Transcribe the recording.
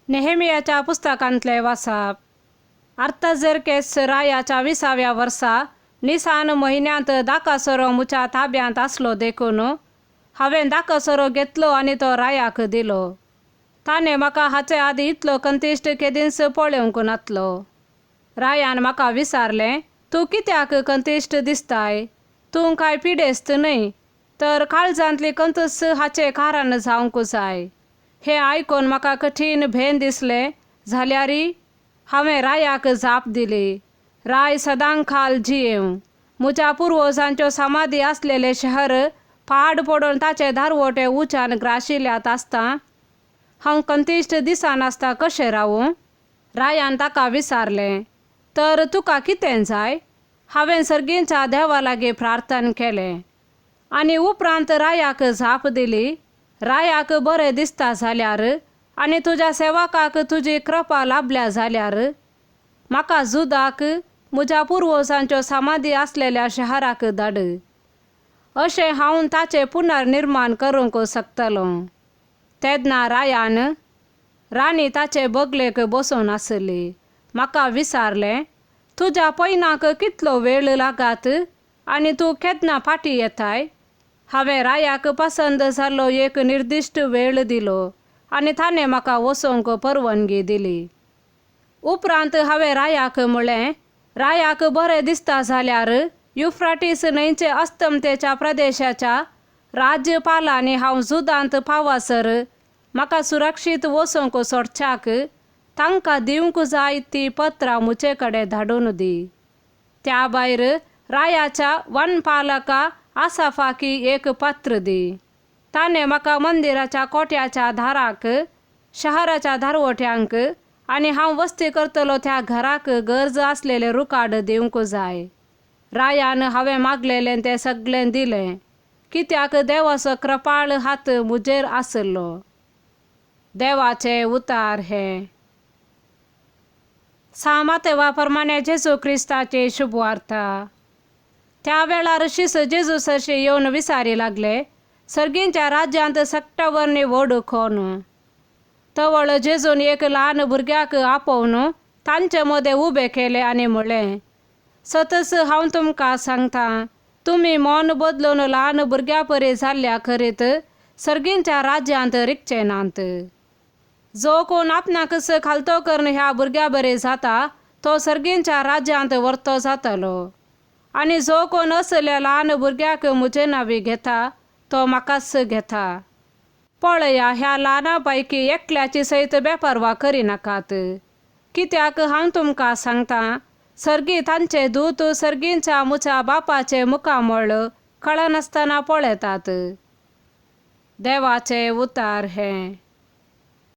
नेहेमियाच्या पुस्तकांतलें वाचप. आर्ताझेरकेस रायाच्या विसाव्या वर्सा निसान म्हयन्यांत दाकासरो म्हज्या ताब्यांत आसलो देखून हांवें दाकासरो घेतलो आनी तो रायाक दिलो. ताणें म्हाका हाचे आदीं इतलो कंतिश्ट केदींच पळोवंक नातलो. रायान म्हाका विचारलें, तूं कित्याक कंतिश्ट दिसताय? तूं कांय पिडेस्त न्हय, तर काळजांतली कंतूच हाचें कारण जावंक जाय. हें आयकून म्हाका कठीण भेन दिसलें जाल्यारय हांवें रायाक जाप दिली, राय सदां खाल जियेवं. म्हज्या पुर्वजांच्यो समाधी आसलेलें शहर पाड पडून ताचे दारवटे उच्यान ग्राशिल्ल्यात आसता हांव कंतिश्ट दिसनासता कशें रावूं? रायान ताका विचारलें, तर तुका कितें जाय? हांवें सर्गींच्या देवा लागीं प्रार्थना केलें आनी उपरांत रायाक जाप दिली, रायाक बरें दिसता जाल्यार आनी तुज्या सेवकाक तुजी कृपा लाभल्या जाल्यार म्हाका जुदाक म्हज्या पुर्वजांच्यो समाधी आसलेल्या शहराक धाड. अशें हांव ताचें पुनर्निर्माण करूंक शकतलो. तेन्ना रायान राणी ताचे बगलेक बसून आसली. म्हाका विचारलें, तुज्या पयनाक कितलो वेळ लागत आनी तूं केन्ना फाटीं येताय? हांवें रायाक पसंद जाल्लो एक निर्दिश्ट वेळ दिलो आनी ताणें म्हाका वचूंक परवानगी दिली. उपरांत हांवें रायाक म्हळें, रायाक बरें दिसता जाल्यार युफ्राटीस न्हंयचे अस्तमतेच्या प्रदेशाच्या राज्यपालांनी हांव जुदांत पावासर म्हाका सुरक्षीत वचूंक सोडच्याक तांकां दिवंक जाय ती पत्रां म्हजे कडेन धाडून दी. त्या भायर रायाच्या वनपालका आसाफाकी एक पत्र दी. ताणें म्हाका मंदिराच्या कोट्याच्या दाराक, शहराच्या दारवट्यांक आनी हांव वस्ती करतलो त्या घराक गरज आसलेलें रुकाड दिवंक जाय. रायान हांवें मागलेलें तें सगळें दिलें, कित्याक देवाचो कृपाळ हात म्हजेर आसलो. देवाचें उतार हें. सामातेवा प्रमाणे जेजू क्रिस्ताची शुभवार्ता. त्या वेळार शिस जेजू सरशी येवन विचारी लागले, सर्गींच्या राज्यांत सट्टवर्णी व्हड कोण? तवळ जेजून एक ल्हान भुरग्याक आपोवन तांचे मदें उबे केले आनी म्हळें, सतच हांव तुमकां सांगता, तुमी मन बदलून ल्हान भुरग्या परी जाल्ल्या करीत सर्गींच्या राज्यांत रिगचे नात. जो कोण आपणाकच खालतो करून ह्या भुरग्या बरी जाता तो सर्गींच्या राज्यांत व्हरतो जातलो. आनी जो कोण असल्या ल्हान भुरग्याक म्हजे नांवी घेता तो म्हाकाच घेता. पळया, ह्या ल्हाना पैकी एकल्याची सयत बेपर्वा करिनाकात, कित्याक हांव तुमकां सांगता, सर्गी तांचे दूत सर्गींच्या म्हज्या बापाचें मुखामळ कळनासतना पळयतात. देवाचें उतार हें.